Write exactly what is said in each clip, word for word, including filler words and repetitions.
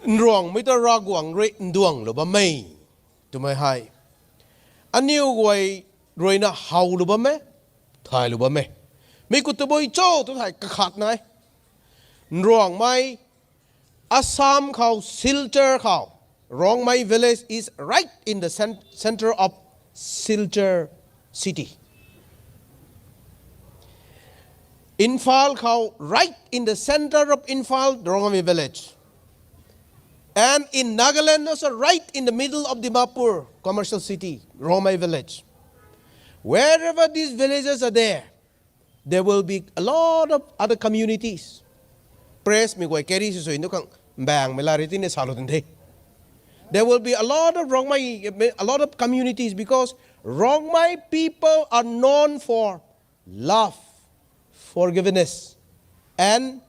Nruangmei ta Ravguangc rui nduanglou bam e twmei hei aniu guay ruina howlou bam e, thaylou bam e. Mi khou tabui cho tu thei kakhat nai. Nruangmei, Assam khou, Silchar khou, Rongmei village is right in the cen-, center of Silchar city. Imphal khou, right in the center of Imphal, Rongmei village. And in Nagaland also, right in the middle of Dimapur, commercial city, Rongmei village. Wherever these villages are there, there will be a lot of other communities. Press mei guay carry sw sw nu khang bang mei la riti ne salou din the. There will be a lot of Rongmei, a lot of communities because Rongmei people are known for love, forgiveness, and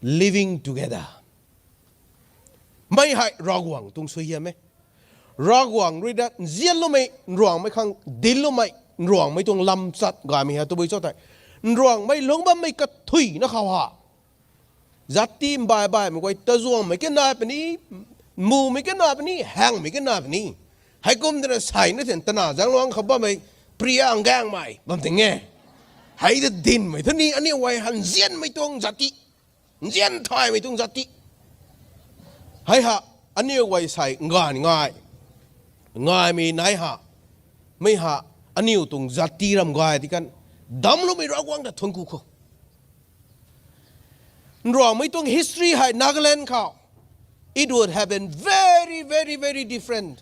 living together. Mei hei Ravguangc tuang suaihiam e. Ravguangc rui da nzianloumei, Nruangmei khang dincloumei, Nruangmei tuang lamchat gaymei hei tabui cho tei, Nruangmei lungc bammei kathuina khou ha, zati mbai baimei guay tazuangmei kina puni, mumei kina puni, hangmei kina puni. Heikum twna sei na then tana zangluang khou bammei, priya nggangmei bam ting e. Hei ta dinmei thu ni aniu guay ha nzianmei tuang zati, nzian thaymei tuang zati. Hei ha, aniu guay sei ngan ngai, ngaimei nai ha, mei ha, aniu tuang zati ram gay di kan, damcloumei Ravguangc ta thuanc ku khou. Nruangmei tuang history hei Nagaland khou, it would have been very, very, very different.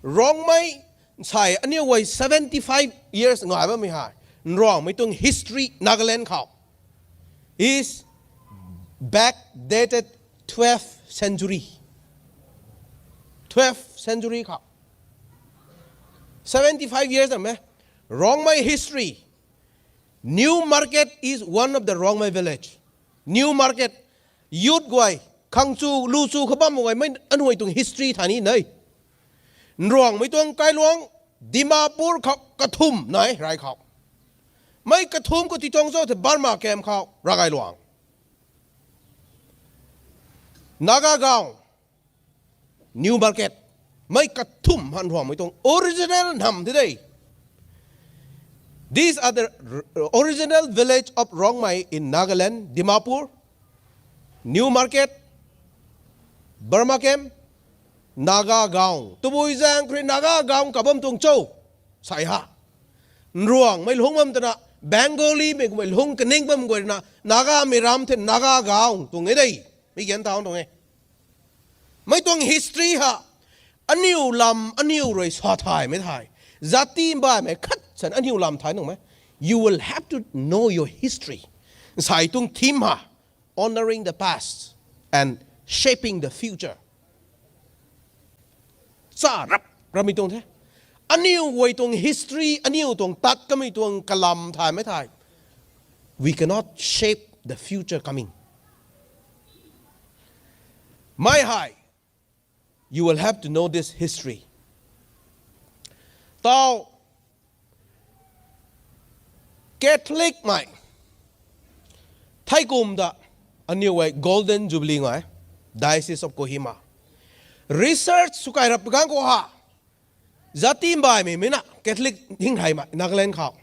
Rongmei sei aniu guay seventy five years ngai bammei hei, Nruangmei tuang history Nagaland khou is backdated twelfth century. Twelfth century khou, seventy five years ram e. Rongmei history. New Market is one of the Rongmei village. New Market, youth guay, khang chu lu chu khou bam guay mei anui tuang history tha ni nei. Nruangmei tuang kailuang, Dimapur khou kathumh nai rey khou. Mei kathumh khou ti tuang cho the Burma camp khou ravgayluang, Naga Gaon, New Market. Mei kathumh ha Nruangmei tuang original nam the de. These are the r-, original village of Rongmei in Nagaland, Dimapur, New Market, Burma Camp, Naga Gaon. Tabui zaeng khou rui Naga Gaon kabam tuang cho, sei ha. Nruangmei lungc bam twna, Bengalimei kummei lungc kaning bam guay na, Nagamei ram the Naga Gaon tuang e de. Mi gan tau tuang e. Mei tuang history ha, aniu lam, aniu rui sa thaymei thei, zati mbaimei khat san aniu lam thay nungmei. You will have to know your history. Nsei tuang theme ha, honoring the past and shaping the future. Sa rap ramei tuang the. Aniu guay tuang history, aniu tuang tat kamei tuang kalam thaymei thei, we cannot shape the future coming. Mei hei, you will have to know this history. Tau Catholicmei theikum ta aniu guay Golden Jubilee ngai, Diocese of Kohima. Research sw kai rap gang khou ha, zati mbaimei mei na Catholic hing heimei Nagaland khou,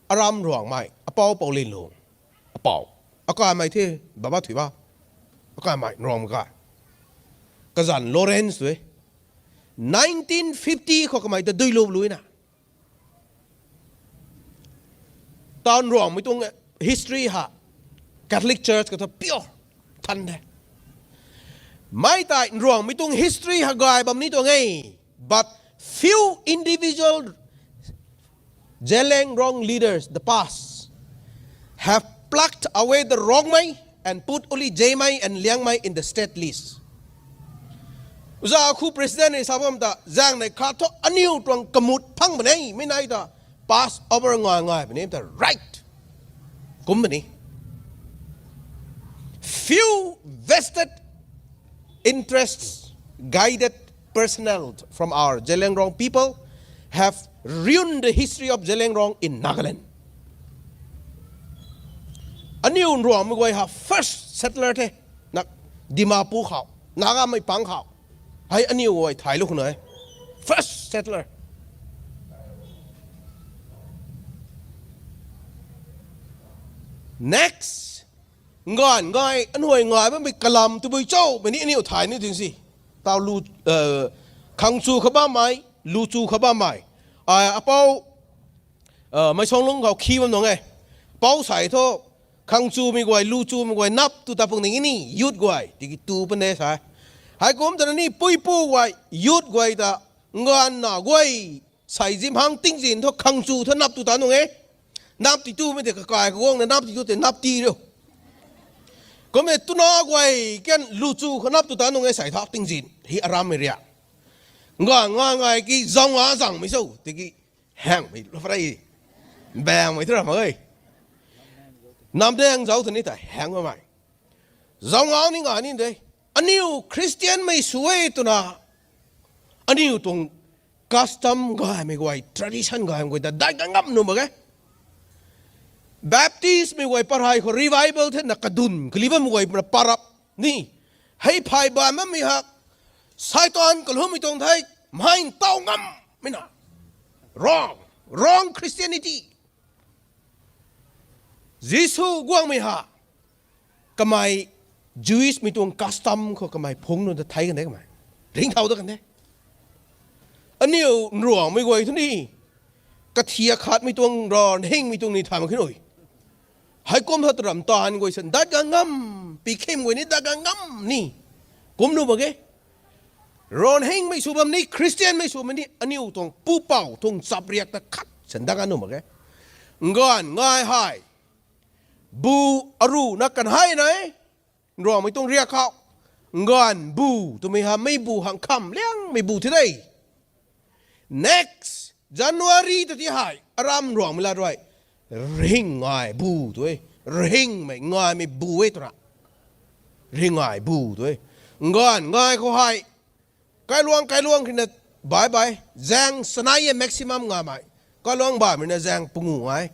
aram Ruangmei, apou Poulinlung, apou, akaimei the, Baba Thuiba, akaimei Ruangmei kai, kazanc Lawrence tui, nineteen fifty khou kamei ta dui lup luina. Tau Nruangmei tuang history ha, Catholic Church kata pure than the. Mei tei Nruangmei tuang history ha gay bam ni tuang e, but few individual Zeliangrong leaders, the past, have plucked away the Rongmei and put only Zemei and Liangmei in the state list. Uza khu president ni sa bam ta, zang nei khat thu aniu tuang kamut phang bam nei, mei nai ta pass over ngai ngai bam nei ta right. Kum bam ni. Few vested interests, guided personnel from our Zeliangrong people have ruined the history of Zeliangrong in Nagaland. Aniu Nruangmei guay ha first settler the. Na, Dimapur khou, Nagamei pang khou. Hei aniu guay thaylou khou na e. First settler. Next, nganv ngai, anuai ngai bammei kalam tabui cho, mei ni aniu thay ni ding si. Tau lu, uh, khangchu kha bammei, luchu kha bammei. Ai, apou, uh, mei song lung khou khi bam nung e. Pou sai thu, khangchumei guay, luchumei guay, nap tu ta pung ding ni, youth guay, tiki tu pan de sa. Hei kum ta ni puipu guay, youth guay ta, nganv na guay, sai zim hang tingzin thu khangchu thu nap tu ta nung e. Nap ti tu mei te kakai kaguang na nap ti tu te nap ti riu. Kum e tuna guay ken luchu kha nap tu ta nung e sai thak tingzin. Hi aram mei ria. Nganv ngai ngai ki zau nga zang mei sou. Tiki hang mei lo pray. Bang mei thura mei. Nam deng zau thani ta hang mei. Zau nga ni nga ni de. Aniu Christian mei sw e twna. Aniu tuang custom gaymei guay, tradition gaymei guay ta dai ka ngam nu mak ge. Baptist mei guay parhai khou revival the na kadun, kali bammei guay na parap ni. Hei phay ban bammei hak, Satan kalumei tuang thei, mhai ntaw ngam, mei na. Wrong, wrong Christianity. Jisu guangmei ha, kamei Jewish mei tuang custom khou kamei phung nu ta thei kan de kamei. Ringcthau ta kan de. Aniu nruangmei guay thu ni, kathia khatmei tuang ra, nhingmei tuang ni thamei khin ui. Heikum tha taram taanv guay san dat ka ngam, pikhim guay ni dat ka ngam ni. Kum nu mak ge. Ronghingmei sw bam ni, Christianmei sw bam ni, aniu tuang pupouc tuang chapriak ta khat san dat ka nu mak ge. Nganv ngai hei. Bu aru na kan hei nai. Nruangmei tuang riak khou. Nganv bu twmei ha mei bu hang kham liangmei bu thi de. Next January ta ti hei aram nruangmei lat rui. Ringngai bu tu e. Ringhmei ngaimei bu e twna. Ringngai bu tu e. Nganv ngai khou hei. Kailuang, kailuang kina bye bye. Zaeng sanai e maximum ngamei. Kailuang bammei na zaeng pungu ngai.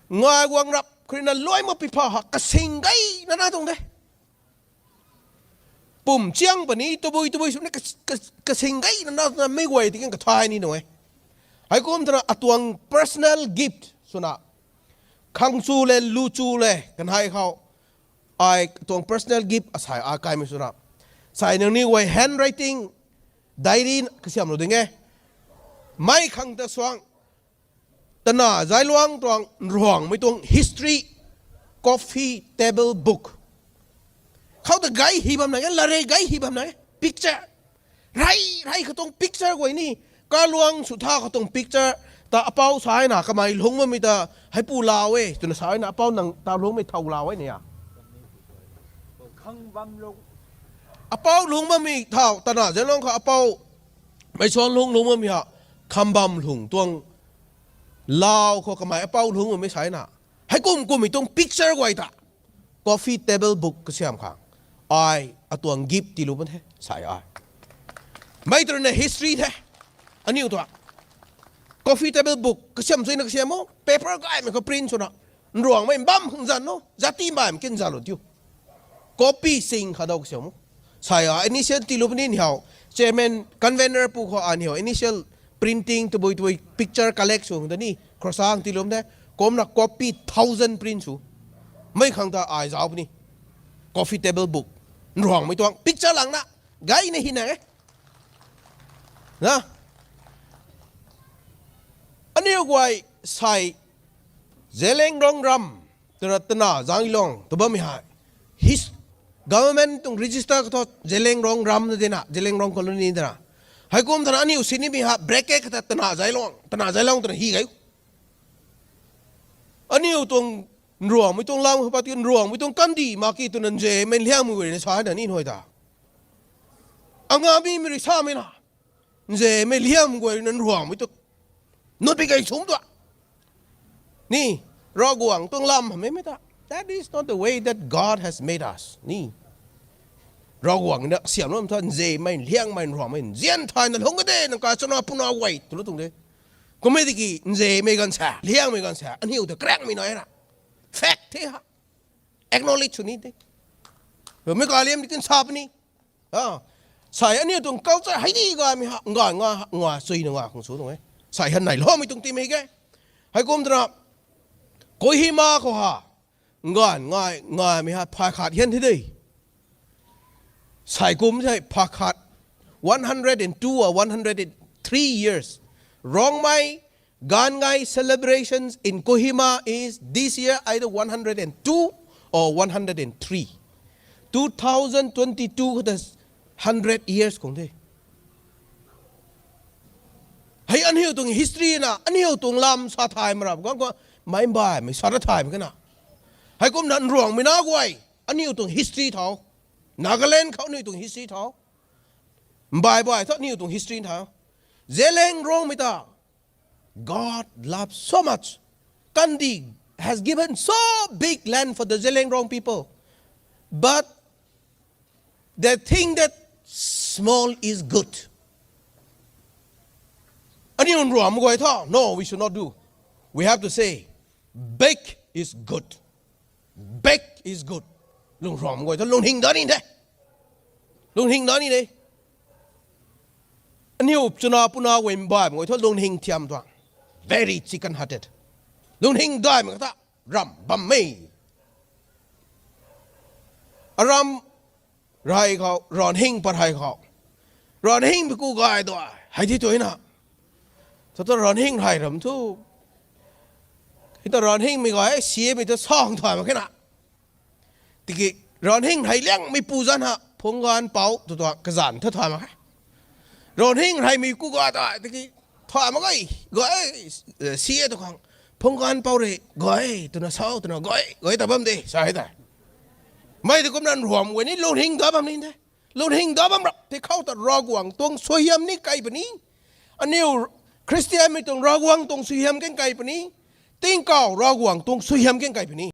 Ngai guang rap khou rina luai ma pipha ha kasing gay na na tuang de. Pum chiang puni tabui tabui swna ka, ka, kasing gay na na mei guay tiking kathai ni nung e. Heikum twna atuang personal gift swna. Khangchu le, luchu le, kanhai khou. Ai tuang personal gift asai a kaimei swna. Sai nang ni guay handwriting, diary kasiamlou ding e. Mei khang ta suang. Tana Zailuang tuang nruangmei tuang history, coffee table book. Khou ta gay hi bam na e, lare gay hi bam na e, picture. Rei, rei khou tuang picture guay ni. Kaluang sw tha khou tuang picture. Ta apou sai na kamei lungc bammei ta. Heipu lau e. Twna sai na apou nang ta lungcmei thau lau e ni a. Apou lungc bammei thau. Tana Zailuang khou apou. Mei suan lungc lungc bammei ha. Khambam lungc tuang. Lau khou kamei apou lungc bammei sai na. Heikum kummei tuang picture guay ta. Coffee table book kasiam khang. Ai, atuang gift tiilou bam the, sai ai. Mei twna history the. Aniu tua. Coffee table book kasiam suina kasiam o. Paper gaymei khou print swna. Nruangmei bam khang zan o. Jati baimei kin zan o tiu. Copy sing khadau kasiam o. Sai a initial tiilou puni ni hau. Chairman, convener pu khou an hau. Initial printing tabui tabui picture collect sw hang ta ni. Croissant tiilou puni. Kumna copy thousand print sw. Mei khang ta ai zauc puni. Coffee table book. Nruangmei tuang picture lang na. Gay na hi na e. Na. Aniu guay sai. Zeliangrong ram. Tana, Tana Zailuang. Tw bammei hei. His government tuang register khou thu Zeliangrong ram na dina. Zeliangrong colony dina. Heikum thana aniu sinimei ha bracket khou ta Tana Zailuang. Tana Zailuang twna hi gay. Aniu tuang nruangmei tuang lam khou pat ki nruangmei tuang kandi mak ki twna nzemei liangmei guay na sa na ni nhuay ta. Angami mei rui samei na. Nzemei liangmei guay na nruangmei tu. Nunc pi gay sum tua. Ni, Ravguangc tuang lam hamhmei ta. That is not the way that God has made us. Ni. Ravguangc na siam lam thu nzemei, liangmei, nruangmei, nzian thayna lungc ka de, nang ka chana puna guay, twlou tuang de. Kummei tiki, nzemei ganv sa, liangmei ganv sa, aniu ta krakmei nai na. Fact the ha. Acknowledge sw ni de. Mei kaliam di tin sa puni. Sai aniu tuang culture hei di gaymei ha, nganv nga, nga, suina nga khang sw tuang e. Sai han nai lou mei tuang timei ke. Heikum twna, Kohima khou ha, nganv nga, ngaymei ha, phay khat hian the de. Sai kum the phay khat, one hundred and two or one hundred and three years. Rongmei Ganv Ngai celebrations in Kohima is this year either one hundred and two or one hundred and three. Two thousand twenty-two khou ta hundred years khang the. Hei aniu tuang history na, aniu tuang lam sa thay ma rap guang khou, mei mbaimei sa ra thay mak khe na. Heikumna Nruangmei na guay, aniu tuang history thau. Nagaland khou aniu tuang history thau. Mbai bai thu aniu tuang history thau. Zeliangrongmei ta, God loves so much. Kandih has given so big land for the Zeliangrong people. But they think that small is good. Aniu Nruangmei guay thu, no, we should not do. We have to say, big is good. Big is good. Lungruangmei guay thu lungning da ni de. Lungning da ni de. Aniu chuna puna guay mbaimei guay thu lungning thiam tuang. Very chicken hearted. Lungning daimei kata ram bammei. Aram rey khou, ranhing pat hei khou, ranhingmei ku gay tu, hei di tu na. Tata ranhing rey ram thu, hei ta ranhingmei gay, siamei ta sang thay mak khe na. Tiki ranhing rey liangmei pu zanc ha, phungc ganv pou tu tuang kazanc tha thay mak khe. Ranhing reymei ku gay ta, tiki thay mak ge, gay, si e tu khang, phungc ganv pou rui gay twna sau twna gay, gay ta bam de sa e tei. Mei tei kumna Nruangmei guay ni lungning da bam ni de. Lungning da bam rap tei khou ta Ravguangc tuang suaihiam ni kai puni. Aniu Khristianmei tuang Ravguangc tuang suaihiam kan kai puni. Tingkauh Ravguangc tuang suaihiam kan kai puni.